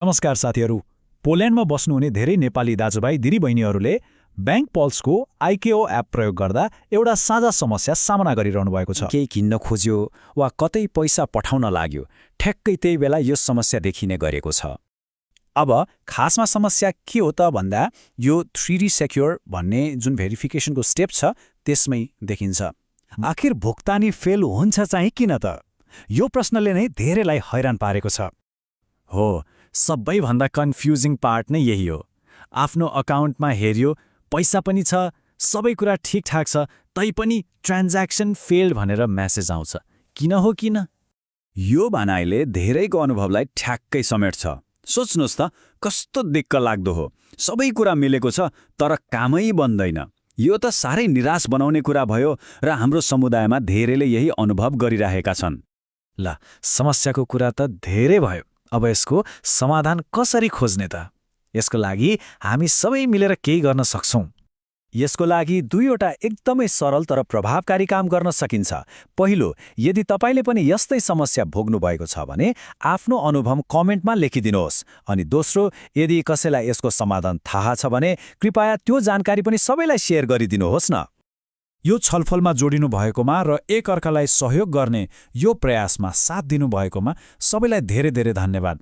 नमस्कार साथीहरू। पोल्यान्डमा बस्नुहुने धेरै नेपाली दाजुभाइ दिदीबहिनीहरूले ब्याङ्क पल्सको आइकेओ एप प्रयोग गर्दा एउटा साझा समस्या सामना गरिरहनु भएको छ। केही किन्न खोज्यो वा कतै पैसा पठाउन लाग्यो, ठ्याक्कै त्यही बेला यो समस्या देखिने गरेको छ। अब खासमा समस्या के हो त भन्दा यो 3D सेक्योर भन्ने जुन भेरिफिकेसनको स्टेप छ त्यसमै देखिन्छ। आखिर भुक्तानी फेल हुन्छ चाहिँ किन त? यो प्रश्नले नै धेरैलाई हैरान पारेको छ। हो, सबैभन्दा कन्फ्युजिङ पार्ट नै यही हो। आफ्नो अकाउन्टमा हेर्यो, पैसा पनि छ, सबै कुरा ठिकठाक छ, तैपनि ट्रान्ज्याक्सन फेल्ड भनेर मेसेज आउँछ। किन हो किन? यो भनाइले धेरैको अनुभवलाई ठ्याक्कै समेट्छ। सोच्नुहोस् त, कस्तो दिक्क लाग्दो हो। सबै कुरा मिलेको छ तर कामै बन्दैन। यो त साह्रै निराश बनाउने कुरा भयो र हाम्रो समुदायमा धेरैले यही अनुभव गरिरहेका छन्। ल, समस्याको कुरा त धेरै भयो। अब यसको समाधान कसरी खोज्ने त? यसको लागि हामी सबै मिलेर केही गर्न सक्छौं। यसको लागि दुईवटा एकदमै सरल तर प्रभावकारी काम गर्न सकिन्छ। पहिलो, यदि तपाईँले पनि यस्तै समस्या भोग्नु भएको छ भने आफ्नो अनुभव कमेन्टमा लेखिदिनुहोस्। अनि दोस्रो, यदि कसैलाई यसको समाधान थाहा छ भने कृपया त्यो जानकारी पनि सबैलाई सेयर गरिदिनुहोस् न। यो छलफलमा जोडिनु भएकोमा र एक अर्कालाई सहयोग गर्ने यो प्रयासमा साथ दिनु भएकोमा सबैलाई धेरै धेरै धन्यवाद।